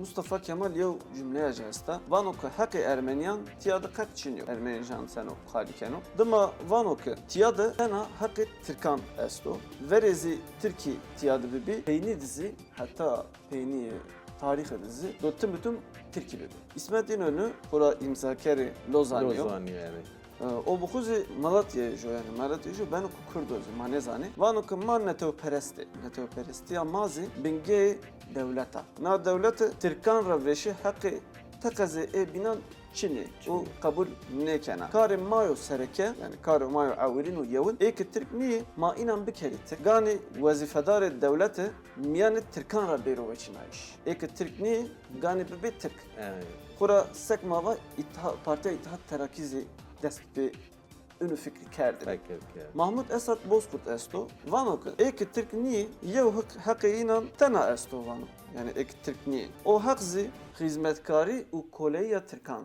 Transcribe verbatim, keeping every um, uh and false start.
Mustafa Kemal yew cumleya ci esta. Vano ke heqê Ermenîyan tîya de qet çin yo. Ermenî jan seno qalî keno. Dima vano ke tîya de tena heqê Tirkan esto. Verê zî Tirkî tîya de bibî, peynî de zî, heta peynîyê tarîxî de zî do tim bi tim Tirkî bibî. Îsmet Înönü xo ra îmzakerê Lozanî yo. Lozanî yo, erê. E, o bi xo zî Malatyayê jo, yanî Malatyayê jo, beno ke kurd o zî, ma nêzanê. Vano ke ma netewperest ê. Netewperestîya ma zî bingeyê dewlet a. Na dewlete Tirkan ra vêşî heqê teqezê ê bînan çin ê û qebul nêkena. Karê ma yo sereke, yanî karê ma yo ewilîn û yewin, ê ke Tirk nîyê, ma înan bikerî Tirk. Ganî wezîfedarê dewlete mîyanê Tirkan ra bêro weçînayîş. Ê ke Tirk nîyê, ganî bibê Tirk. Evet. Xwura sek ma va Îttiha-, Partiya Îttihat Terakî zî dest pê unu fikrî kerdî. Fikir kerd. Mahmud Esat Bozkurt esto, vano ke ê ke Tirk nîyê, yew heq-, heqê înan tena esto vano. Yanî ê ke Tirk nîyê. O heq zî xizmetkarî û koleyîya Tirkan.